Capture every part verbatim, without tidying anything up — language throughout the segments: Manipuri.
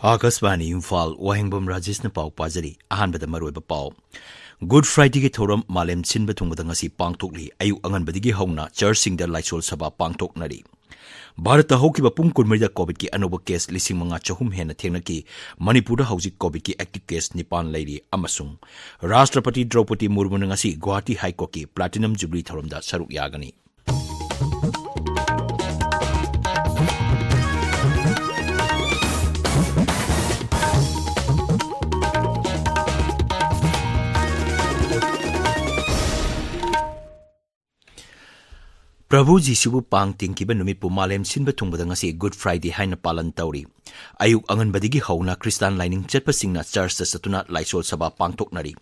ꯑꯥꯀꯥꯁꯕꯥꯅꯤ ꯏꯝꯐꯥꯜ, ꯋꯥꯍꯦꯡꯕꯝ ꯔꯥꯖꯦꯁꯅ ꯄꯥꯎ ꯄꯥꯖꯔꯤ꯫ ꯑꯍꯥꯟꯕꯗ ꯃꯔꯨꯑꯣꯏꯕ ꯄꯥꯎ꯫ ꯒꯨꯗ ꯐ꯭ꯔꯥꯏꯗꯦꯒꯤ ꯊꯧꯔꯝ ꯃꯥꯂꯦꯝ ꯁꯤꯟꯕ ꯊꯨꯡꯕꯗ ꯉꯁꯤ ꯄꯥꯡꯊꯣꯛꯂꯤ꯫ ꯑꯌꯨꯛ ꯑꯉꯟꯕꯗꯒꯤ ꯍꯧꯅ ꯆꯔꯆꯁꯤꯡꯗ ꯂꯥꯏꯁꯣꯜ ꯁꯚꯥ ꯄꯥꯡꯊꯣꯛꯅꯔꯤ꯫ ꯚꯥꯔꯠꯇ ꯍꯧꯈꯤꯕ ꯄꯨꯡ ꯀꯨꯟꯃꯔꯤꯗ ꯀꯣꯚꯤꯗꯀꯤ ꯑꯅꯧꯕ ꯀꯦꯁ ꯂꯤꯁꯤꯡ ꯃꯉꯥ ꯆꯍꯨꯝ ꯍꯦꯟꯅ ꯊꯦꯡꯅꯈꯤ꯫ ꯃꯅꯤꯄꯨꯔꯗ ꯍꯧꯖꯤꯛ ꯀꯣꯚꯤꯗꯀꯤ ꯑꯦꯛꯇꯤꯚ ꯀꯦꯁ ꯅꯤꯄꯥꯟ ꯂꯩꯔꯤ꯫ ꯑꯃꯁꯨꯡ ꯔꯥꯁꯇ꯭ꯔꯄꯇꯤ ꯗ꯭ꯔꯧꯄꯗꯤ ꯃꯨꯔꯃꯨꯅ ꯉꯁꯤ ꯒꯨꯋꯥꯍꯥꯇꯤ ꯍꯥꯏ ꯀꯣꯔꯠꯀꯤ ꯄ꯭ꯂꯥꯇꯤꯅꯝ ꯖꯨꯕꯤꯂꯤ ꯊꯧꯔꯝꯗ ꯁꯔꯨꯛ ꯌꯥꯒꯅꯤ꯫ ꯄ꯭ꯔꯚꯨ ꯖꯤꯁꯨꯕꯨ ꯄꯥꯡ ꯇꯤꯡꯈꯤꯕ ꯅꯨꯃꯤꯠꯄꯨ ꯃꯥꯂꯦꯝ ꯁꯤꯟꯕ ꯊꯨꯡꯕꯗ ꯉꯁꯤ ꯒꯨꯗ ꯐ꯭ꯔꯥꯏꯗꯦ ꯍꯥꯏꯅ ꯄꯥꯂꯟ ꯇꯧꯔꯤ꯫ ꯑꯌꯨꯛ ꯑꯉꯟꯕꯗꯒꯤ ꯍꯧꯅ ꯈ꯭ꯔꯤꯁꯇꯥꯟ ꯂꯥꯏꯅꯤꯡ ꯆꯠꯄꯁꯤꯡꯅ ꯆꯔꯆꯇ ꯆꯠꯇꯨꯅ ꯂꯥꯏꯁꯣꯜ ꯁꯚꯥ ꯄꯥꯡꯊꯣꯛꯅꯔꯤ꯫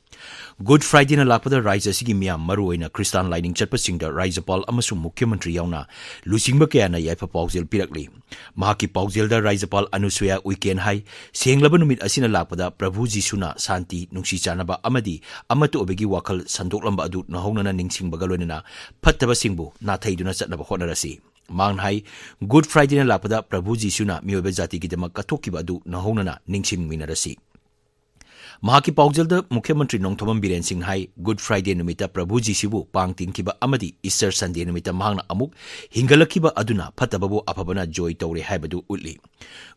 ꯒꯨꯗ ꯐ꯭ꯔꯥꯏꯗꯦꯅ ꯂꯥꯛꯄꯗ ꯔꯥꯏꯖ꯭ꯌ ꯑꯁꯤꯒꯤ ꯃꯤꯌꯥꯝ, ꯃꯔꯨꯑꯣꯏꯅ ꯈ꯭ꯔꯤꯁꯇꯥꯟ ꯂꯥꯏꯅꯤꯡ ꯆꯠꯄꯁꯤꯡꯗ ꯔꯥꯏꯖ꯭ꯌꯄꯥꯜ ꯑꯃꯁꯨꯡ ꯃꯨꯈ꯭ꯌ ꯃꯟꯇ꯭ꯔꯤ ꯌꯥꯎꯅ ꯂꯨꯆꯤꯡꯕ ꯀꯌꯥꯅ ꯌꯥꯏꯐ ꯄꯥꯎꯖꯦꯜ ꯄꯤꯔꯛꯂꯤ꯫ ꯃꯍꯥꯛꯀꯤ ꯄꯥꯎꯖꯦꯜꯗ ꯔꯥꯏꯖ꯭ꯌꯄꯥꯜ ꯑꯅꯨꯁꯨꯌꯥ ꯎꯏꯀꯦꯟ ꯍꯥꯏ, ꯁꯦꯡꯂꯕ ꯅꯨꯃꯤꯠ ꯑꯁꯤꯅ ꯂꯥꯛꯄꯗ ꯄ꯭ꯔꯚꯨ ꯖꯤꯁꯨꯅ ꯁꯥꯟꯇꯤ, ꯅꯨꯡꯁꯤ ꯆꯥꯟꯅꯕ ꯑꯃꯗꯤ ꯑꯃꯠꯇ ꯑꯣꯏꯕꯒꯤ ꯋꯥꯈꯜ ꯁꯟꯗꯣꯛꯂꯝꯕ ꯑꯗꯨ ꯅꯧꯍꯧꯅꯅ ꯅꯤꯡꯁꯤꯡꯕꯒ ꯂꯣꯏꯅꯅ ꯐꯠꯇꯕꯁꯤꯡꯕꯨ ꯅꯥꯊꯩꯗꯨꯅ ꯆꯠꯅꯕ ꯍꯣꯠꯅꯔꯁꯤ꯫ ꯃꯍꯥꯛꯅ ꯍꯥꯏ, ꯒꯨꯗ ꯐ꯭ꯔꯥꯏꯗꯦꯅ ꯂꯥꯛꯄꯗ ꯄ꯭ꯔꯚꯨ ꯖꯤꯁꯨꯅ ꯃꯤꯑꯣꯏꯕ ꯖꯥꯇꯤꯒꯤꯗꯃꯛ ꯀꯠꯊꯣꯛꯈꯤꯕ ꯑꯗꯨ ꯅꯧꯍꯧꯅꯅ ꯅꯤꯡꯁꯤꯡꯃꯤꯟꯅꯔꯁꯤ꯫ ꯃꯍꯥꯛꯀꯤ ꯄꯥꯎꯖꯦꯜꯗ ꯃꯨꯈ꯭ꯌ ꯃꯟꯇ꯭ꯔꯤ ꯅꯣꯡꯊꯣꯝꯕꯝ ꯕꯤꯔꯦꯟ ꯁꯤꯡ ꯍꯥꯏ, ꯒꯨꯗ ꯐ꯭ꯔꯥꯏꯗꯦ ꯅꯨꯃꯤꯠꯇ ꯄ꯭ꯔꯚꯨ ꯖꯤꯁꯨꯕꯨ ꯄꯥꯡ ꯇꯤꯡꯈꯤꯕ ꯑꯃꯗꯤ ꯏꯁꯇꯔ ꯁꯟꯗꯦ ꯅꯨꯃꯤꯠꯇ ꯃꯍꯥꯛꯅ ꯑꯃꯨꯛ ꯍꯤꯡꯒꯠꯂꯛꯈꯤꯕ ꯑꯗꯨꯅ ꯐꯠꯇꯕꯕꯨ ꯑꯐꯕꯅ ꯖꯣꯏ ꯇꯧꯔꯦ ꯍꯥꯏꯕꯗꯨ ꯎꯠꯂꯤ꯫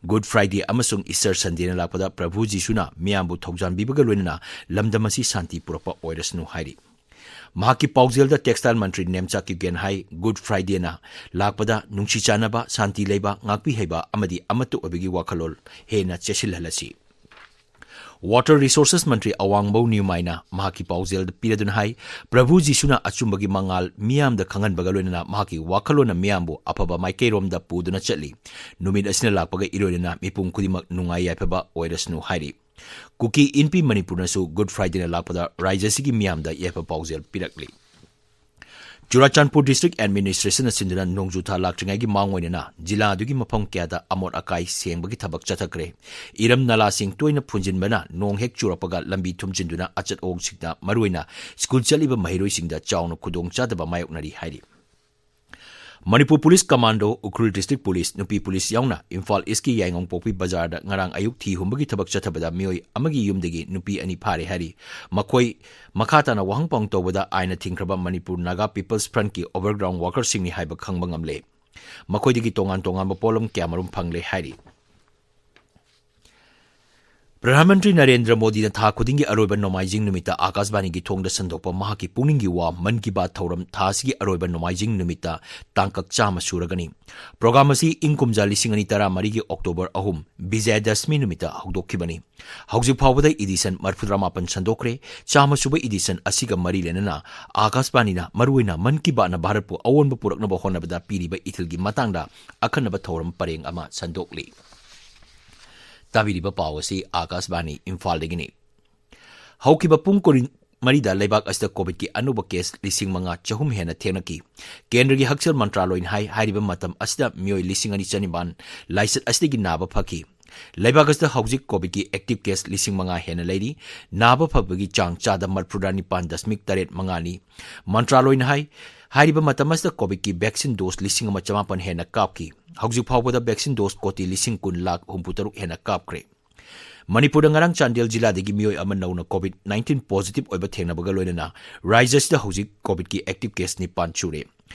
ꯒꯨꯗ ꯐ꯭ꯔꯥꯏꯗꯦ ꯑꯃꯁꯨꯡ ꯏꯁꯇꯔ ꯁꯟꯗꯦꯅ ꯂꯥꯛꯄꯗ ꯄ꯭ꯔꯚꯨ ꯖꯤꯁꯨꯅ ꯃꯤꯌꯥꯝꯕꯨ ꯊꯧꯖꯥꯟꯕꯤꯕꯒ ꯂꯣꯏꯅꯅ ꯂꯝꯗꯝ ꯑꯁꯤ ꯁꯥꯟꯇꯤ ꯄꯨꯔꯛꯄ ꯑꯣꯏꯔꯁꯅꯨ ꯍꯥꯏꯔꯤ꯫ ꯃꯍꯥꯛꯀꯤ ꯄꯥꯎꯖꯦꯜꯗ ꯇꯦꯛꯁꯇꯥꯏꯜ ꯃꯟꯇ꯭ꯔꯤ ꯅꯦꯝꯆꯥ ꯀ꯭ꯌꯨꯒꯦꯟ ꯍꯥꯏ, ꯒꯨꯗ ꯐ꯭ꯔꯥꯏꯗꯦꯅ ꯂꯥꯛꯄꯗ ꯅꯨꯡꯁꯤ ꯆꯥꯟꯅꯕ, ꯁꯥꯟꯇꯤ ꯂꯩꯕ, ꯉꯥꯛꯄꯤ ꯍꯩꯕ ꯑꯃꯗꯤ ꯑꯃꯠꯇ ꯑꯣꯏꯕꯒꯤ ꯋꯥꯈꯜꯂꯣꯟ ꯍꯦꯟꯅ ꯆꯦꯠꯁꯤꯜꯍꯜꯂꯁꯤ꯫ ꯋꯥꯇꯔ ꯔꯤꯁꯣꯔꯁꯦꯁ ꯃꯟꯇ꯭ꯔꯤ ꯑꯋꯥꯡꯕꯧ ꯅ꯭ꯌꯨꯃꯥꯏꯅ ꯃꯍꯥꯛꯀꯤ ꯄꯥꯎꯖꯦꯜ ꯄꯤꯔꯗꯨꯅ ꯍꯥꯏ, ꯄ꯭ꯔꯚꯨ ꯖꯤꯁꯨꯅ ꯑꯆꯨꯝꯕꯒꯤ ꯃꯉꯥꯜ ꯃꯤꯌꯥꯝꯗ ꯈꯪꯍꯟꯕꯒ ꯂꯣꯏꯅꯅ ꯃꯍꯥꯛꯀꯤ ꯋꯥꯈꯜꯂꯣꯟꯅ ꯃꯤꯌꯥꯝꯕꯨ ꯑꯐꯕ ꯃꯥꯏꯀꯩꯔꯣꯝꯗ ꯄꯨꯗꯨꯅ ꯆꯠꯂꯤ꯫ ꯅꯨꯃꯤꯠ ꯑꯁꯤꯅ ꯂꯥꯛꯄꯒ ꯏꯔꯣꯏꯅꯅ ꯃꯤꯄꯨꯝ ꯈꯨꯗꯤꯡꯃꯛ ꯅꯨꯡꯉꯥꯏ ꯌꯥꯏꯐꯕ ꯑꯣꯏꯔꯁꯅꯨ ꯍꯥꯏꯔꯤ꯫ ꯀꯨꯀꯤ ꯏꯟꯄꯤ ꯃꯅꯤꯄꯨꯔꯅꯁꯨ ꯒꯨꯗ ꯐ꯭ꯔꯥꯏꯗꯦꯅ ꯂꯥꯛꯄꯗ ꯔꯥꯏꯖ꯭ꯌ ꯑꯁꯤꯒꯤ ꯃꯤꯌꯥꯝꯗ ꯌꯥꯏꯐ ꯄꯥꯎꯖꯦꯜ ꯄꯤꯔꯛꯂꯤ꯫ ꯆꯨꯔꯥꯆꯥꯟꯄꯨꯔ ꯗꯤꯁꯇ꯭ꯔꯤꯛ ꯑꯦꯗꯃꯤꯅꯤꯁꯇ꯭ꯔꯦꯁꯟꯅ ꯁꯤꯟꯗꯨꯅ ꯅꯣꯡꯖꯨ ꯊꯥ ꯂꯥꯛꯇ꯭ꯔꯤꯉꯩꯒꯤ ꯃꯥꯡꯑꯣꯏꯅꯅ ꯖꯤꯂꯥ ꯑꯗꯨꯒꯤ ꯃꯐꯝ ꯀꯌꯥꯗ ꯑꯃꯣꯠ ꯑꯀꯥꯏ ꯁꯦꯡꯕꯒꯤ ꯊꯕꯛ ꯆꯠꯊꯈ꯭ꯔꯦ꯫ ꯏꯔꯝ ꯅꯂꯥꯁꯤꯡ ꯇꯣꯏꯅ ꯐꯨꯟꯖꯤꯟꯕꯅ ꯅꯣꯡ ꯍꯦꯛ ꯆꯨꯔꯛꯄꯒ ꯂꯝꯕꯤ ꯊꯨꯝꯖꯤꯟꯗꯨꯅ ꯑꯆꯠ ꯑꯋꯣꯡꯁꯤꯡꯗ ꯃꯔꯨꯑꯣꯏꯅ ꯁ꯭ꯀꯨꯜ ꯆꯠꯂꯤꯕ ꯃꯍꯩꯔꯣꯏꯁꯤꯡꯗ ꯆꯥꯎꯅ ꯈꯨꯗꯣꯡꯆꯥꯗꯕ ꯃꯥꯌꯣꯛꯅꯔꯤ ꯍꯥꯏꯔꯤ꯫ Manipur police commando, Ukhrul district police, ꯅꯨꯄꯤ ꯄꯨꯂꯤꯁ ꯌꯥꯎꯅ ꯏꯝꯐꯥꯜ ꯏꯁꯀꯤ ꯌꯥꯏꯉꯪꯄꯣꯛꯄꯤ ꯕꯖꯥꯔꯗ ꯉꯔꯥꯡ ꯑꯌꯨꯛ ꯊꯤ ꯍꯨꯝꯕꯒꯤ ꯊꯕꯛ ꯆꯠꯊꯕꯗ ꯃꯤꯑꯣꯏ ꯑꯃꯒꯤ ꯌꯨꯝꯗꯒꯤ ꯅꯨꯄꯤ ꯑꯅꯤ ꯐꯥꯔꯦ ꯍꯥꯏꯔꯤ꯫ ꯃꯈꯣꯏ ꯃꯈꯥ ꯇꯥꯅ ꯋꯥꯍꯪ ꯄꯥꯎꯍꯪ ꯇꯧꯕꯗ ꯑꯥꯏꯟꯅ ꯊꯤꯡꯈ꯭ꯔꯕ ꯃꯅꯤꯄꯨꯔ ꯅꯥꯒꯥ ꯄꯤꯄꯜꯁ ꯐ꯭ꯔꯟꯠꯀꯤ ꯑꯣꯚꯔꯒ꯭ꯔꯥꯎꯟ ꯋꯥꯔꯀꯔꯁꯤꯡꯅꯤ ꯍꯥꯏꯕ ꯈꯪꯕ ꯉꯝꯂꯦ꯫ ꯃꯈꯣꯏꯗꯒꯤ ꯇꯣꯉꯥꯟ ꯇꯣꯉꯥꯟꯕ ꯄꯣꯠꯂꯝ ꯀꯌꯥꯃꯔꯨꯝ ꯐꯪꯂꯦ ꯍꯥꯏꯔꯤ꯫ ꯄ꯭ꯔꯙꯥꯟ ꯃꯟꯇ꯭ꯔꯤ ꯅꯔꯦꯟꯗ꯭ꯔ ꯃꯣꯗꯤꯅ ꯊꯥ ꯈꯨꯗꯤꯡꯒꯤ ꯑꯔꯣꯏꯕ ꯅꯣꯡꯃꯥꯏꯖꯤꯡ ꯅꯨꯃꯤꯠꯇ ꯑꯥꯀꯥꯁꯕꯥꯅꯤꯒꯤ ꯊꯣꯡꯗ ꯁꯟꯗꯣꯛꯄ ꯃꯍꯥꯛꯀꯤ ꯄꯨꯛꯅꯤꯡꯒꯤ ꯋꯥ ꯃꯟ ꯀꯤ ꯕꯥꯠ ꯊꯧꯔꯝ ꯊꯥ ꯑꯁꯤꯒꯤ ꯑꯔꯣꯏꯕ ꯅꯣꯡꯃꯥꯏꯖꯤꯡ ꯅꯨꯃꯤꯠꯇ ꯇꯥꯡꯀꯛ ꯆꯥꯝꯃ ꯁꯨꯔꯒꯅꯤ꯫ ꯄ꯭ꯔꯣꯒ꯭ꯔꯥꯝ ꯑꯁꯤ ꯏꯪ ꯀꯨꯝꯖꯥ ꯂꯤꯁꯤꯡ ꯑꯅꯤ ꯇꯔꯥꯃꯔꯤꯒꯤ ꯑꯣꯛꯇꯣꯕꯔ ꯑꯍꯨꯝ, ꯕꯤꯖꯌꯗꯁꯃꯤ ꯅꯨꯃꯤꯠꯇ ꯍꯧꯗꯣꯛꯈꯤꯕꯅꯤ꯫ ꯍꯧꯖꯤꯛ ꯐꯥꯎꯕꯗ ꯏꯗꯤꯁꯟ ꯃꯔꯤꯐꯨꯇꯔꯥꯃꯥꯄꯟ ꯁꯟꯗꯣꯛꯈ꯭ꯔꯦ꯫ ꯆꯥꯝꯃ ꯁꯨꯕ ꯏꯗꯤꯁꯟ ꯑꯁꯤꯒ ꯃꯔꯤ ꯂꯩꯅꯅ ꯑꯥꯀꯥꯁꯕꯥꯅꯤꯅ ꯃꯔꯨꯑꯣꯏꯅ ꯃꯟ ꯀꯤ ꯕꯥꯠꯅ ꯚꯥꯔꯠꯄꯨ ꯑꯑꯣꯟꯕ ꯄꯨꯔꯛꯅꯕ ꯍꯣꯠꯅꯕꯗ ꯄꯤꯔꯤꯕ ꯏꯊꯤꯜꯒꯤ ꯃꯇꯥꯡꯗ ꯑꯈꯟꯅꯕ ꯊꯧꯔꯝ ꯄꯔꯦꯡ ꯑꯃ ꯁꯟꯗꯣꯛꯂꯤ꯫ ꯇꯥꯕꯤꯔꯤꯕ ꯄꯥꯎ ꯑꯁꯤ ꯑꯥꯀꯥꯁꯕꯥꯅꯤ ꯏꯝꯐꯥꯜꯗꯒꯤꯅꯤ꯫ ꯍꯧꯈꯤꯕ ꯄꯨꯡ ꯀꯨꯟꯃꯔꯤꯗ ꯂꯩꯕꯥꯛ ꯑꯁꯤꯗ ꯀꯣꯚꯤꯗꯀꯤ ꯑꯅꯧꯕ ꯀꯦꯁ ꯂꯤꯁꯤꯡ ꯃꯉꯥ ꯆꯍꯨꯝ ꯍꯦꯟꯅ ꯊꯦꯡꯅꯈꯤ꯫ ꯀꯦꯟꯗ꯭ꯔꯒꯤ ꯍꯛꯁꯦꯜ ꯃꯟꯇ꯭ꯔꯥꯂꯣꯏꯅ ꯍꯥꯏ, ꯍꯥꯏꯔꯤꯕ ꯃꯇꯝ ꯑꯁꯤꯗ ꯃꯤꯑꯣꯏ ꯂꯤꯁꯤꯡ ꯑꯅꯤ ꯆꯅꯤꯄꯥꯟ ꯂꯥꯏꯆꯠ ꯑꯁꯤꯗꯒꯤ ꯅꯥꯕ ꯐꯈꯤ꯫ ꯂꯩꯕꯥꯛ ꯑꯁꯤꯗ ꯍꯧꯖꯤꯛ ꯀꯣꯚꯤꯗꯀꯤ ꯑꯦꯛꯇꯤꯚ ꯀꯦꯁ ꯂꯤꯁꯤꯡ ꯃꯉꯥ ꯍꯦꯟꯅ ꯂꯩꯔꯤ꯫ ꯅꯥꯕ ꯐꯕꯒꯤ ꯆꯥꯡ ꯆꯥꯗ ꯃꯔꯤꯐꯨꯇꯔꯥ ꯅꯤꯄꯥꯟ ꯗꯁꯃꯤꯛ ꯇꯔꯦꯠ ꯃꯉꯥꯅꯤ꯫ ꯃꯟꯇ꯭ꯔꯥꯂꯣꯏꯅ ꯍꯥꯏ, ꯍꯥꯏꯔꯤꯕ ꯃꯇꯝ ꯑꯁꯤꯗ ꯀꯣꯚꯤꯗꯀꯤ ꯚꯦꯛꯁꯤꯟ ꯗꯣꯁ ꯂꯤꯁꯤꯡ ꯑꯃ ꯆꯃꯥꯄꯟ ꯍꯦꯟꯅ ꯀꯥꯞꯈꯤ꯫ ꯍꯧꯖꯤꯛ ꯐꯥꯎꯕꯗ ꯚꯦꯛꯁꯤꯟ ꯗꯣꯁ ꯀꯣꯇꯤ ꯂꯤꯁꯤꯡ ꯀꯨꯟ ꯂꯥꯈ ꯍꯨꯝꯐꯨ ꯇꯔꯨꯛ ꯍꯦꯟꯅ ꯀꯥꯞꯈ꯭ꯔꯦ꯫ ꯃꯅꯤꯄꯨꯔꯗ ꯉꯔꯥꯡ ꯆꯥꯟꯗꯦꯜ ꯖꯤꯂꯥꯗꯒꯤ ꯃꯤꯑꯣꯏ ꯑꯃ ꯅꯧꯅ ꯀꯣꯚꯤꯗ ꯅꯥꯏꯟꯇꯤꯟ ꯄꯣꯖꯤꯇꯤꯚ ꯑꯣꯏꯕ ꯊꯦꯡꯅꯕꯒ ꯂꯣꯏꯅꯅ ꯔꯥꯖ꯭ꯌ ꯑꯁꯤꯗ ꯍꯧꯖꯤꯛ ꯀꯣꯚꯤꯗꯀꯤ ꯑꯦꯛꯇꯤꯚ ꯀꯦꯁ ꯅꯤꯄꯥꯟ ꯁꯨꯔꯦ꯫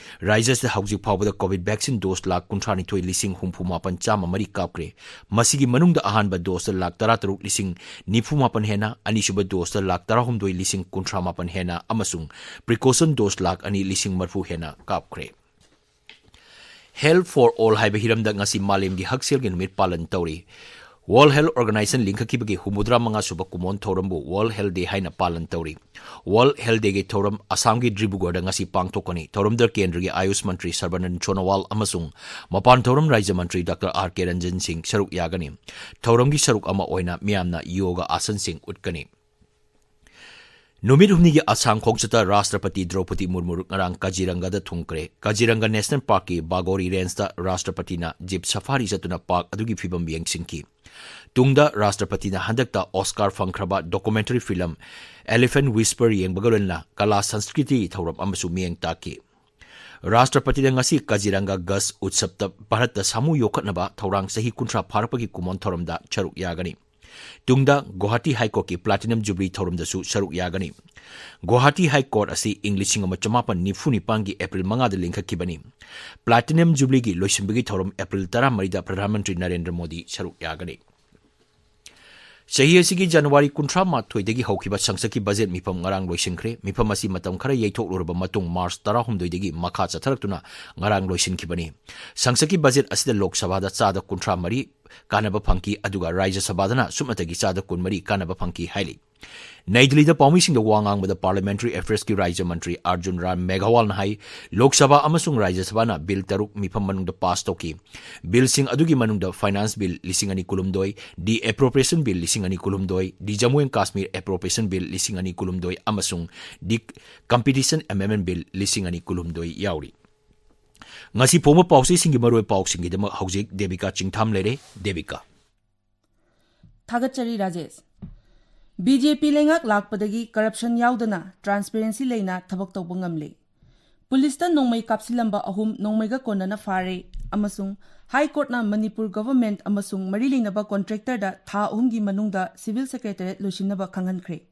ꯔꯥꯖ꯭ꯌ ꯑꯁꯤꯗ ꯍꯧꯖꯤꯛ ꯐꯥꯎꯕꯗ ꯀꯣꯚꯤꯗ ꯚꯦꯛꯁꯤꯟ ꯗꯣꯁ ꯂꯥꯈ ꯀꯨꯟꯊ꯭ꯔꯥꯅꯤꯊꯣꯏ ꯂꯤꯁꯤꯡ ꯍꯨꯝꯐꯨ ꯃꯥꯄꯟ ꯆꯥꯝꯃ ꯃꯔꯤ ꯀꯥꯞꯈ꯭ꯔꯦ꯫ ꯃꯁꯤꯒꯤ ꯃꯅꯨꯡꯗ ꯑꯍꯥꯟꯕ ꯗꯣꯁꯇ ꯂꯥꯈ ꯇꯔꯥꯇꯔꯨꯛ ꯂꯤꯁꯤꯡ ꯅꯤꯐꯨ ꯃꯥꯄꯟ ꯍꯦꯟꯅ, ꯑꯅꯤꯁꯨꯕ ꯗꯣꯁꯇ ꯂꯥꯈ ꯇꯔꯥꯍꯨꯝꯗꯣꯏ ꯂꯤꯁꯤꯡ ꯀꯨꯟꯊ꯭ꯔꯥ ꯃꯥꯄꯟ ꯍꯦꯟꯅ ꯑꯃꯁꯨꯡ ꯄ꯭ꯔꯤꯀꯣꯁꯟ ꯗꯣꯁ ꯂꯥꯈ ꯑꯅꯤ ꯂꯤꯁꯤꯡ ꯃꯔꯤꯐꯨ ꯍꯦꯟꯅ ꯀꯥꯞꯈ꯭ꯔꯦ꯫ Health for All ꯍꯥꯏꯕ ꯍꯤꯔꯝꯗ ꯉꯁꯤ ꯃꯥꯂꯦꯝꯒꯤ ꯍꯛꯁꯦꯜꯒꯤ ꯅꯨꯃꯤꯠ ꯄꯥꯂꯟ ꯇꯧꯔꯤ꯫ World Health Organization ꯂꯤꯡꯈꯠꯈꯤꯕꯒꯤ ꯍꯨꯝꯐꯨꯇꯔꯥ ꯃꯉꯥ ꯁꯨꯕ ꯀꯨꯝꯑꯣꯟ ꯊꯧꯔꯝꯕꯨ World Health Day ꯍꯥꯏꯅ ꯄꯥꯂꯟ ꯇꯧꯔꯤ꯫ World Health Dayꯒꯤ ꯊꯧꯔꯝ ꯑꯁꯥꯝꯒꯤ ꯗꯤꯕ꯭ꯔꯨꯒꯔꯗ ꯉꯁꯤ ꯄꯥꯡꯊꯣꯛꯀꯅꯤ꯫ ꯊꯧꯔꯝꯗ ꯀꯦꯟꯗ꯭ꯔꯒꯤ ꯑꯌꯨꯁ ꯃꯟꯇ꯭ꯔꯤ ꯁꯔꯕꯥꯅꯟ ꯁꯣꯅꯣꯋꯥꯜ ꯑꯃꯁꯨꯡ ꯃꯄꯥꯟ ꯊꯧꯔꯝ ꯔꯥꯖ꯭ꯌ ꯃꯟꯇ꯭ꯔꯤ ꯗꯥꯛꯇꯔ ꯑꯥꯔ ꯀꯦ ꯔꯟꯖꯟ ꯁꯤꯡ ꯁꯔꯨꯛ ꯌꯥꯒꯅꯤ꯫ ꯊꯧꯔꯝꯒꯤ ꯁꯔꯨꯛ ꯑꯃ ꯑꯣꯏꯅ ꯃꯤꯌꯥꯝꯅ ꯌꯣꯒ ꯑꯥꯁꯟꯁꯤꯡ ꯎꯠꯀꯅꯤ꯫ ꯅꯨꯃꯤꯠ ꯍꯨꯝꯅꯤꯒꯤ ꯑꯁꯥꯝ ꯈꯣꯡꯆꯠꯇ ꯔꯥꯁꯇ꯭ꯔꯄꯇꯤ ꯗ꯭ꯔꯧꯄꯗꯤ ꯃꯨꯔꯃꯨ ꯉꯔꯥꯡ ꯀꯥꯖꯤꯔꯪꯒꯗ ꯊꯨꯡꯈ꯭ꯔꯦ꯫ ꯀꯥꯖꯤꯔꯪꯒ ꯅꯦꯁꯅꯦꯜ ꯄꯥꯔꯛꯀꯤ ꯕꯥꯒꯣꯔꯤ ꯔꯦꯟꯖꯇ ꯔꯥꯁꯇ꯭ꯔꯄꯇꯤꯅ ꯖꯤꯞ ꯁꯐꯥꯔꯤ ꯆꯠꯇꯨꯅ ꯄꯥꯔꯛ ꯑꯗꯨꯒꯤ ꯐꯤꯕꯝ ꯌꯦꯡꯁꯤꯟꯈꯤ꯫ ꯇꯨꯡꯗ ꯔꯥꯁꯇ꯭ꯔꯄꯇꯤꯅ ꯍꯟꯗꯛꯇ Oscar ꯐꯪꯈ꯭ꯔꯕ documentary film Elephant Whisper ꯌꯦꯡꯕꯒ ꯂꯣꯏꯅꯅ ꯀꯂꯥ ꯁꯪꯁꯀ꯭ꯔꯤꯇꯤꯒꯤ ꯊꯧꯔꯝ ꯑꯃꯁꯨ ꯃꯤꯠꯌꯦꯡ ꯇꯥꯛꯈꯤ꯫ ꯔꯥꯁꯇ꯭ꯔꯄꯇꯤꯅ ꯉꯁꯤ ꯀꯖꯤꯔꯪꯒ ꯒꯁ ꯎꯠꯁꯕꯇ ꯚꯥꯔꯠꯇ ꯁꯥꯃꯨ ꯌꯣꯛꯈꯠꯅꯕ ꯊꯧꯔꯥꯡ ꯆꯍꯤ ꯀꯨꯟꯊ꯭ꯔꯥ ꯐꯥꯔꯛꯄꯒꯤ ꯀꯨꯝꯑꯣꯟ ꯊꯧꯔꯝꯗ ꯁꯔꯨꯛ ꯌꯥꯒꯅꯤ꯫ ꯇꯨꯡꯗ ꯒꯨꯋꯥꯍꯥꯇꯤ ꯍꯥꯏ ꯀꯣꯔꯠꯀꯤ ꯄ꯭ꯂꯥꯇꯤꯅꯝ ꯖꯨꯕꯤꯂꯤ ꯊꯧꯔꯝꯗꯁꯨ ꯁꯔꯨꯛ ꯌꯥꯒꯅꯤ꯫ ꯒꯨꯋꯥꯍꯥꯇꯤ ꯍꯥꯏ ꯀꯣꯔꯠ ꯑꯁꯤ ꯏꯪ ꯂꯤꯁꯤꯡ ꯑꯃ ꯆꯃꯥꯄꯟ ꯅꯤꯐꯨ ꯅꯤꯄꯥꯟꯒꯤ ꯑꯦꯄ꯭ꯔꯤꯜ ꯃꯉꯥꯗ ꯂꯤꯡꯈꯠꯈꯤꯕꯅꯤ꯫ ꯄ꯭ꯂꯥꯇꯤꯅꯝ ꯖꯨꯕꯤꯂꯤꯒꯤ ꯂꯣꯏꯁꯤꯟꯕꯒꯤ ꯊꯧꯔꯝ ꯑꯦꯄ꯭ꯔꯤꯜ ꯇꯔꯥꯃꯔꯤꯗ ꯄ꯭ꯔꯙꯥꯟ ꯃꯟꯇ꯭ꯔꯤ ꯅꯔꯦꯟꯗ꯭ꯔ ꯃꯣꯗꯤ ꯁꯔꯨꯛ ꯌꯥꯒꯅꯤ꯫ ꯆꯍꯤ ꯑꯁꯤꯒꯤ ꯖꯅꯋꯥꯔꯤ ꯀꯨꯟꯊ꯭ꯔꯥ ꯃꯥꯊꯣꯏꯗꯒꯤ ꯍꯧꯈꯤꯕ ꯁꯪꯁꯠꯀꯤ ꯕꯖꯦꯠ ꯃꯤꯐꯝ ꯉꯔꯥꯡ ꯂꯣꯏꯁꯤꯟꯈ꯭ꯔꯦ꯫ ꯃꯤꯐꯝ ꯑꯁꯤ ꯃꯇꯝ ꯈꯔ ꯌꯩꯊꯣꯛꯂꯨꯔꯕ ꯃꯇꯨꯡ ꯃꯥꯔꯆ ꯇꯔꯥꯍꯨꯝꯗꯣꯏꯗꯒꯤ ꯃꯈꯥ ꯆꯠꯊꯔꯛꯇꯨꯅ ꯉꯔꯥꯡ ꯂꯣꯏꯁꯤꯟꯈꯤꯕꯅꯤ꯫ ꯁꯪꯁꯠꯀꯤ ꯕꯖꯦꯠ ꯑꯁꯤꯗ ꯂꯣꯛ ꯁꯚꯥꯗ ꯆꯥꯗ ꯀꯨꯟꯊ꯭ꯔꯥ ꯃꯔꯤ ꯀꯥꯟꯅꯕ ꯐꯪꯈꯤ, ꯑꯗꯨꯒ ꯔꯥꯖ꯭ꯌ ꯁꯚꯥꯗꯅ ꯁꯨꯞꯅꯇꯒꯤ ꯆꯥꯗ ꯀꯨꯟꯃꯔꯤ ꯀꯥꯟꯅꯕ ꯐꯪꯈꯤ ꯍꯥꯏꯔꯤ꯫ ꯅꯩ ꯗꯤꯜꯂꯤꯗ ꯄꯥꯎꯃꯤꯁꯤꯡꯗ ꯋꯥ ꯉꯥꯡꯕꯗ ꯄꯥꯔꯂꯤꯌꯥꯃꯦꯟꯇꯔꯤ ꯑꯦꯐꯤꯌꯔꯁꯀꯤ ꯔꯥꯖ꯭ꯌ ꯃꯟꯇ꯭ꯔꯤ ꯑꯥꯔꯖꯨꯟ ꯔꯥꯝ ꯃꯦꯘꯋꯥꯜꯅ ꯍꯥꯏ, ꯂꯣꯛ ꯁꯚꯥ ꯑꯃꯁꯨꯡ ꯔꯥꯖ꯭ꯌ ꯁꯚꯥꯅ ꯕꯤꯜ ꯇꯔꯨꯛ ꯃꯤꯐꯝ ꯃꯅꯨꯡꯗ ꯄꯥꯁ ꯇꯧꯈꯤ꯫ ꯕꯤꯜꯁꯤꯡ ꯑꯗꯨꯒꯤ ꯃꯅꯨꯡꯗ ꯐꯥꯏꯅꯥꯟꯁ ꯕꯤꯜ ꯂꯤꯁꯤꯡ ꯑꯅꯤ ꯀꯨꯟꯍꯨꯝꯗꯣꯏ, ꯗꯤ ꯑꯦꯄ꯭ꯔꯣꯄ꯭ꯔꯤꯌꯦꯁꯟ ꯕꯤꯜ ꯂꯤꯁꯤꯡ ꯑꯅꯤ ꯀꯨꯟꯍꯨꯝꯗꯣꯏ, ꯗꯤ ꯖꯝꯃꯨ ꯑꯦꯟ ꯀꯥꯁꯃꯤꯔ ꯑꯦꯄ꯭ꯔꯣꯄ꯭ꯔꯤꯌꯦꯁꯟ ꯕꯤꯜ ꯂꯤꯁꯤꯡ ꯑꯅꯤ ꯀꯨꯟꯍꯨꯝꯗꯣꯏ ꯑꯃꯁꯨꯡ ꯗꯤ ꯀꯝꯄꯤꯇꯤꯁꯟ ꯑꯦꯃꯦꯟꯗꯃꯦꯟꯠ ꯕꯤꯜ ꯂꯤꯁꯤꯡ ꯑꯅꯤ ꯀꯨꯟꯍꯨꯝꯗꯣꯏ ꯌꯥꯎꯔꯤ꯫ ꯉꯁꯤ ꯐꯣꯡꯕ ꯄꯥꯎꯆꯦꯁꯤꯡꯒꯤ ꯃꯔꯨꯑꯣꯏꯕ ꯄꯥꯎꯁꯤꯡꯒꯤꯗꯃꯛ ꯍꯧꯖꯤꯛ ꯗꯦꯕꯤꯀꯥ ꯆꯤꯡꯊꯥꯝ ꯂꯩꯔꯦ꯫ ꯗꯦꯕꯤꯀꯥ꯫ ꯊꯥꯒꯠꯆꯔꯤ ꯔꯥꯖꯦꯁ꯫ ꯕꯤ ꯖꯦ ꯄꯤ ꯂꯩꯉꯥꯛ ꯂꯥꯛꯄꯗꯒꯤ ꯀꯔꯞꯁꯟ ꯌꯥꯎꯗꯅ ꯇ꯭ꯔꯥꯟꯁꯄꯦꯔꯦꯟꯁꯤ ꯂꯩꯅ ꯊꯕꯛ ꯇꯧꯕ ꯉꯝꯂꯦ꯫ ꯄꯨꯂꯤꯁꯇ ꯅꯣꯡꯃꯩ ꯀꯥꯞꯁꯤꯜꯂꯝꯕ ꯑꯍꯨꯝ ꯅꯣꯡꯃꯩꯒ ꯀꯣꯟꯅꯅ ꯐꯥꯔꯦ ꯑꯃꯁꯨꯡ ꯍꯥꯏ ꯀꯣꯔꯠꯅ ꯃꯅꯤꯄꯨꯔ ꯒꯚꯔꯟꯃꯦꯟꯠ ꯑꯃꯁꯨꯡ ꯃꯔꯤ ꯂꯩꯅꯕ ꯀꯣꯟꯇ꯭ꯔꯦꯛꯇꯔꯗ ꯊꯥ ꯑꯍꯨꯝꯒꯤ ꯃꯅꯨꯡꯗ ꯁꯤꯚꯤꯜ ꯁꯦꯀ꯭ꯔꯦꯇꯔꯤꯌꯦꯠ ꯂꯣꯏꯁꯤꯟꯅꯕ ꯈꯪꯍꯟꯈ꯭ꯔꯦ꯫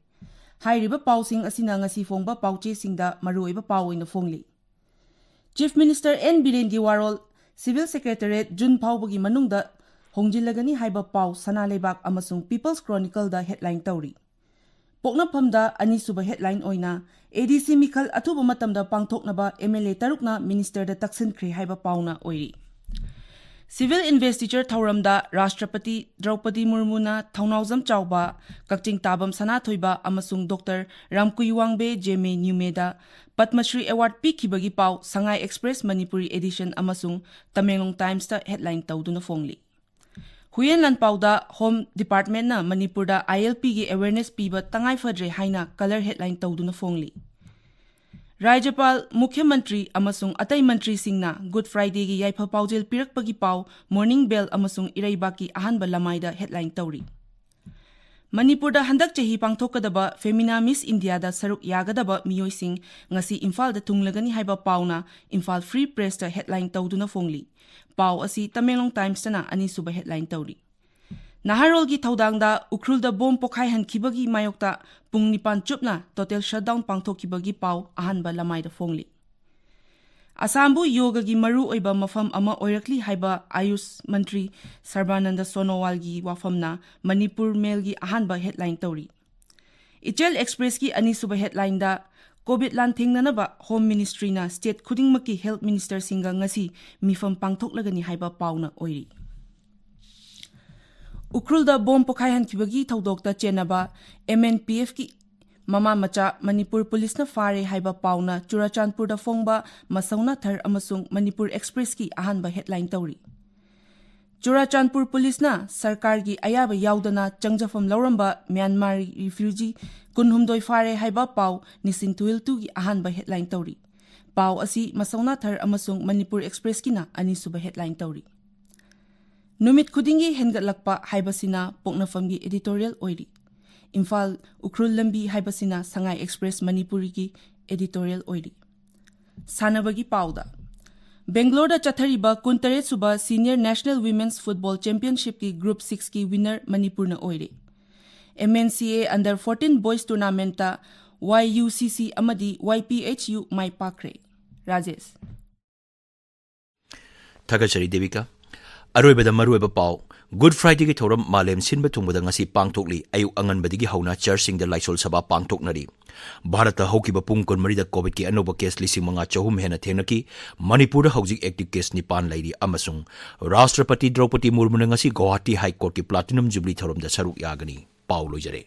ꯍꯥꯏꯔꯤꯕ ꯄꯥꯎꯁꯤꯡ ꯑꯁꯤꯅ ꯉꯁꯤ ꯐꯣꯡꯕ ꯄꯥꯎꯆꯦꯁꯤꯡꯗ ꯃꯔꯨꯑꯣꯏꯕ ꯄꯥꯎ ꯑꯣꯏꯅ ꯐꯣꯡꯂꯤ꯫ ꯆꯤꯐ ꯃꯤꯅꯤꯁꯇꯔ ꯑꯦꯟ ꯕꯤꯔꯦꯟꯒꯤ ꯋꯥꯔꯣꯜ, ꯁꯤꯚꯤꯜ ꯁꯦꯀ꯭ꯔꯦꯇꯔꯤꯌꯦꯠ ꯖꯨꯟ ꯐꯥꯎꯕꯒꯤ ꯃꯅꯨꯡꯗ ꯍꯣꯡꯖꯤꯜꯂꯒꯅꯤ ꯍꯥꯏꯕ ꯄꯥꯎ ꯁꯅꯥ ꯂꯩꯕꯥꯛ ꯑꯃꯁꯨꯡ ꯄꯤꯄꯜꯁ ꯀ꯭ꯔꯣꯅꯤꯀꯜꯗ ꯍꯦꯗꯂꯥꯏꯟ ꯇꯧꯔꯤ꯫ ꯄꯣꯛꯅꯐꯝꯗ ꯑꯅꯤꯁꯨꯕ ꯍꯦꯗꯂꯥꯏꯟ ꯑꯣꯏꯅ ꯑꯦ ꯗꯤ ꯁꯤ ꯃꯤꯈꯜ ꯑꯊꯨꯕ ꯃꯇꯝꯗ ꯄꯥꯡꯊꯣꯛꯅꯕ ꯑꯦꯝ ꯑꯦꯜ ꯑꯦ ꯇꯔꯨꯛꯅ ꯃꯤꯅꯤꯁꯇꯔꯗ ꯇꯛꯁꯤꯟꯈ꯭ꯔꯦ ꯍꯥꯏꯕ ꯄꯥꯎꯅ ꯑꯣꯏꯔꯤ꯫ ꯁꯤꯚꯤꯜ ꯏꯟꯚꯦꯁꯇꯤꯆꯔ ꯊꯧꯔꯝꯗ ꯔꯥꯁꯇ꯭ꯔꯄꯇꯤ ꯗ꯭ꯔꯧꯄꯗꯤ ꯃꯨꯔꯃꯨꯅ ꯊꯧꯅꯥꯎꯖꯝ ꯆꯥꯎꯕ, ꯀꯛꯆꯤꯡ ꯇꯥꯕꯝ ꯁꯅꯥꯊꯣꯏꯕ ꯑꯃꯁꯨꯡ ꯗꯣꯛꯇꯔ ꯔꯥꯝꯀꯨꯏꯋꯥꯡꯕꯦ ꯖꯦꯃꯦ ꯅ꯭ꯌꯨꯃꯦꯗ ꯄꯗꯃꯁ꯭ꯔꯤ ꯑꯦꯋꯥꯔꯗ ꯄꯤꯈꯤꯕꯒꯤ ꯄꯥꯎ ꯁꯉꯥꯏ ꯑꯦꯛꯁꯄ꯭ꯔꯦꯁ ꯃꯅꯤꯄꯨꯔꯤ ꯑꯦꯗꯤꯁꯟ ꯑꯃꯁꯨꯡ ꯇꯃꯦꯡꯂꯣꯡ ꯇꯥꯏꯝꯁꯇ ꯍꯦꯗꯂꯥꯏꯟ ꯇꯧꯗꯨꯅ ꯐꯣꯡꯂꯤ꯫ ꯍꯨꯏꯌꯦꯟ ꯂꯥꯟꯄꯥꯎꯗ ꯍꯣꯝ ꯗꯤꯄꯥꯔꯠꯃꯦꯟꯠꯅ ꯃꯅꯤꯄꯨꯔꯗ ꯑꯥꯏ ꯑꯦꯜ ꯄꯤꯒꯤ ꯑꯦꯋꯦꯔꯅꯦꯁ ꯄꯤꯕ ꯇꯉꯥꯏ ꯐꯗ꯭ꯔꯦ ꯍꯥꯏꯅ ꯀꯂꯔ ꯍꯦꯗꯂꯥꯏꯟ ꯇꯧꯗꯨꯅ ꯐꯣꯡꯂꯤ꯫ ꯔꯥꯖ꯭ꯌꯄꯥꯜ, ꯃꯨꯈ꯭ꯌ ꯃꯟꯇ꯭ꯔꯤ ꯑꯃꯁꯨꯡ ꯑꯇꯩ ꯃꯟꯇ꯭ꯔꯤꯁꯤꯡꯅ ꯒꯨꯗ ꯐ꯭ꯔꯥꯏꯗꯦꯒꯤ ꯌꯥꯏꯐ ꯄꯥꯎꯖꯦꯜ ꯄꯤꯔꯛꯄꯒꯤ ꯄꯥꯎ ꯃꯣꯔꯅꯤꯡ ꯕꯦꯜ ꯑꯃꯁꯨꯡ ꯏꯔꯩꯕꯥꯛꯀꯤ ꯑꯍꯥꯟꯕ ꯂꯃꯥꯏꯗ ꯍꯦꯗꯂꯥꯏꯟ ꯇꯧꯔꯤ꯫ ꯃꯅꯤꯄꯨꯔꯗ ꯍꯟꯗꯛ ꯆꯍꯤ ꯄꯥꯡꯊꯣꯛꯀꯗꯕ ꯐꯦꯃꯤꯅꯥ ꯃꯤꯁ ꯏꯟꯗꯤꯌꯥꯗ ꯁꯔꯨꯛ ꯌꯥꯒꯗꯕ ꯃꯤꯑꯣꯏꯁꯤꯡ ꯉꯁꯤ ꯏꯝꯐꯥꯜꯗ ꯊꯨꯡꯂꯒꯅꯤ ꯍꯥꯏꯕ ꯄꯥꯎꯅ ꯏꯝꯐꯥꯜ ꯐ꯭ꯔꯤ ꯄ꯭ꯔꯦꯁꯇ ꯍꯦꯗꯂꯥꯏꯟ ꯇꯧꯗꯨꯅ ꯐꯣꯡꯂꯤ꯫ ꯄꯥꯎ ꯑꯁꯤ ꯇꯃꯦꯡꯂꯣꯡ ꯇꯥꯏꯝꯁꯇꯅ ꯑꯅꯤꯁꯨꯕ ꯍꯦꯗꯂꯥꯏꯟ ꯇꯧꯔꯤ꯫ ꯅꯍꯥꯔꯣꯜꯒꯤ ꯊꯧꯗꯥꯡꯗ ꯎꯈ꯭ꯔꯨꯜꯗ ꯕꯣꯝ ꯄꯣꯈꯥꯏꯍꯟꯈꯤꯕꯒꯤ ꯃꯥꯌꯣꯛꯇ ꯄꯨꯡ ꯅꯤꯄꯥꯟ ꯆꯨꯞꯅ ꯇꯣꯇꯦꯜ ꯁꯠꯗꯥꯎꯟ ꯄꯥꯡꯊꯣꯛꯈꯤꯕꯒꯤ ꯄꯥꯎ ꯑꯍꯥꯟꯕ ꯂꯃꯥꯏꯗ ꯐꯣꯡꯂꯤ꯫ ꯑꯁꯥꯝꯕꯨ ꯌꯣꯒꯒꯤ ꯃꯔꯨꯑꯣꯏꯕ ꯃꯐꯝ ꯑꯃ ꯑꯣꯏꯔꯛꯂꯤ ꯍꯥꯏꯕ ꯑꯌꯨꯁ ꯃꯟꯇ꯭ꯔꯤ ꯁꯔꯕꯥꯅꯟꯗ ꯁꯣꯅꯣꯋꯥꯜꯒꯤ ꯋꯥꯐꯝꯅ ꯃꯅꯤꯄꯨꯔ ꯃꯦꯜꯒꯤ ꯑꯍꯥꯟꯕ ꯍꯦꯗꯂꯥꯏꯟ ꯇꯧꯔꯤ꯫ ꯏꯆꯦꯜ ꯑꯦꯛꯁꯄ꯭ꯔꯦꯁꯀꯤ ꯑꯅꯤꯁꯨꯕ ꯍꯦꯗꯂꯥꯏꯟꯗ ꯀꯣꯚꯤꯗ ꯂꯥꯟꯊꯦꯡꯅꯅꯕ ꯍꯣꯝ ꯃꯤꯅꯤꯁꯇ꯭ꯔꯤꯅ ꯁ꯭ꯇꯦꯠ ꯈꯨꯗꯤꯡꯃꯛꯀꯤ ꯍꯦꯜꯊ ꯃꯤꯅꯤꯁꯇꯔꯁꯤꯡꯒ ꯉꯁꯤ ꯃꯤꯐꯝ ꯄꯥꯡꯊꯣꯛꯂꯒꯅꯤ ꯍꯥꯏꯕ ꯄꯥꯎꯅ ꯑꯣꯏꯔꯤ꯫ ꯎꯈ꯭ꯔꯨꯜꯗ ꯕꯣꯝ ꯄꯣꯈꯥꯏꯍꯟꯈꯤꯕꯒꯤ ꯊꯧꯗꯣꯛꯇ ꯆꯦꯟꯅꯕ ꯑꯦꯝ ꯑꯦꯟ ꯄꯤ ꯑꯦꯐꯀꯤ ꯃꯃꯥ ꯃꯆꯥ ꯃꯅꯤꯄꯨꯔ ꯄꯨꯂꯤꯁꯅ ꯐꯥꯔꯦ ꯍꯥꯏꯕ ꯄꯥꯎꯅ ꯆꯨꯔꯥꯆꯥꯟꯄꯨꯔꯗ ꯐꯣꯡꯕ ꯃꯁꯧꯅꯥ ꯊꯔ ꯑꯃꯁꯨꯡ ꯃꯅꯤꯄꯨꯔ ꯑꯦꯛꯁꯄ꯭ꯔꯦꯁꯀꯤ ꯑꯍꯥꯟꯕ ꯍꯦꯗꯂꯥꯏꯟ ꯇꯧꯔꯤ꯫ ꯆꯨꯔꯥꯆꯥꯟꯄꯨꯔ ꯄꯨꯂꯤꯁꯅ ꯁꯔꯀꯥꯔꯒꯤ ꯑꯌꯥꯕ ꯌꯥꯎꯗꯅ ꯆꯪꯖꯐꯝ ꯂꯧꯔꯝꯕ ꯃ꯭ꯌꯥꯟꯃꯥꯔ ꯔꯤꯐ꯭ꯌꯨꯖꯤ ꯀꯨꯟꯍꯨꯝꯗꯣꯏ ꯐꯥꯔꯦ ꯍꯥꯏꯕ ꯄꯥꯎ ꯅꯤꯁꯤꯟ ꯊꯨꯏꯜ ꯇꯨꯒꯤ ꯑꯍꯥꯟꯕ ꯍꯦꯗꯂꯥꯏꯟ ꯇꯧꯔꯤ꯫ ꯄꯥꯎ ꯑꯁꯤ ꯃꯁꯧꯅꯥ ꯊꯔ ꯑꯃꯁꯨꯡ ꯃꯅꯤꯄꯨꯔ ꯑꯦꯛꯁꯄ꯭ꯔꯦꯁꯀꯤꯅ ꯑꯅꯤꯁꯨꯕ ꯍꯦꯗꯂꯥꯏꯟ ꯇꯧꯔꯤ꯫ ꯅꯨꯃꯤꯠ ꯈꯨꯗꯤꯡꯒꯤ ꯍꯦꯟꯒꯠꯂꯛꯄ ꯍꯥꯏꯕꯁꯤꯅ ꯄꯣꯛꯅꯐꯝꯒꯤ ꯑꯦꯗꯤꯇꯣꯔꯤꯌꯦꯜ ꯑꯣꯏꯔꯤ꯫ ꯏꯝꯐꯥꯜ ꯎꯈ꯭ꯔꯨꯜ ꯂꯝꯕꯤ ꯍꯥꯏꯕꯁꯤꯅ ꯁꯉꯥꯏ ꯑꯦꯛꯁꯄ꯭ꯔꯦꯁ ꯃꯅꯤꯄꯨꯔꯤꯒꯤ ꯑꯦꯗꯤꯇꯣꯔꯤꯌꯦꯜ ꯑꯣꯏꯔꯤ꯫ ꯁꯥꯟꯅꯕꯒꯤ ꯄꯥꯎꯗ, ꯕꯦꯡꯒ꯭ꯂꯣꯔꯗ ꯆꯠꯊꯔꯤꯕ ꯀꯨꯟꯇꯔꯦꯠ ꯁꯨꯕ senior national women's football ꯆꯦꯝꯄꯤꯌꯟꯁꯤꯞꯀꯤ group ꯁꯤꯛꯁꯀꯤ ꯋꯤꯟꯅꯔ ꯃꯅꯤꯄꯨꯔꯅ ꯑꯣꯏꯔꯦ꯫ ꯑꯦꯝ ꯑꯦꯟ ꯁꯤ ꯑꯦ ꯑꯟꯗꯔ ꯐꯣꯔꯇꯤꯟ ꯕꯣꯏꯁ ꯇꯣꯔꯅꯥꯃꯦꯟꯠꯇ ꯋꯥꯏ ꯌꯨ ꯁꯤ ꯁꯤ ꯑꯃꯗꯤ ꯋꯥꯏ ꯄꯤ ꯑꯩꯆ ꯌꯨ ꯃꯥꯏ ꯄꯥꯛꯈ꯭ꯔꯦ꯫ ꯔꯥꯖꯦꯁ꯫ ꯊꯥꯒꯠꯆꯔꯤ ꯗꯦꯕꯤꯀꯥ꯫ ꯑꯔꯣꯏꯕꯗ ꯃꯔꯨꯑꯣꯏꯕ ꯄꯥꯎ꯫ ꯒꯨꯗ ꯐ꯭ꯔꯥꯏꯗꯦꯒꯤ ꯊꯧꯔꯝ ꯃꯥꯂꯦꯝ ꯁꯤꯟꯕ ꯊꯨꯡꯕꯗ ꯉꯁꯤ ꯄꯥꯡꯊꯣꯛꯂꯤ꯫ ꯑꯌꯨꯛ ꯑꯉꯟꯕꯗꯒꯤ ꯍꯧꯅ ꯆꯔꯆꯁꯤꯡꯗ ꯂꯥꯏꯁꯣꯜ ꯁꯚꯥ ꯄꯥꯡꯊꯣꯛꯅꯔꯤ꯫ ꯚꯥꯔꯠꯇ ꯍꯧꯈꯤꯕ ꯄꯨꯡ ꯀꯨꯟꯃꯔꯤꯗ ꯀꯣꯚꯤꯗꯀꯤ ꯑꯅꯧꯕ ꯀꯦꯁ ꯂꯤꯁꯤꯡ ꯃꯉꯥ ꯆꯍꯨꯝ ꯍꯦꯟꯅ ꯊꯦꯡꯅꯈꯤ꯫ ꯃꯅꯤꯄꯨꯔꯗ ꯍꯧꯖꯤꯛ ꯑꯦꯛꯇꯤꯚ ꯀꯦꯁ ꯅꯤꯄꯥꯟ ꯂꯩꯔꯤ ꯑꯃꯁꯨꯡ ꯔꯥꯁꯇ꯭ꯔꯄꯇꯤ ꯗ꯭ꯔꯧꯄꯗꯤ ꯃꯨꯔꯃꯨꯅ ꯉꯁꯤ ꯒꯧꯍꯥꯇꯤ ꯍꯥꯏ ꯀꯣꯔꯠꯀꯤ ꯄ꯭ꯂꯥꯇꯤꯅꯝ ꯖꯨꯕꯤꯂꯤ ꯊꯧꯔꯝꯗ ꯁꯔꯨꯛ ꯌꯥꯒꯅꯤ꯫ ꯄꯥꯎ ꯂꯣꯏꯖꯔꯦ꯫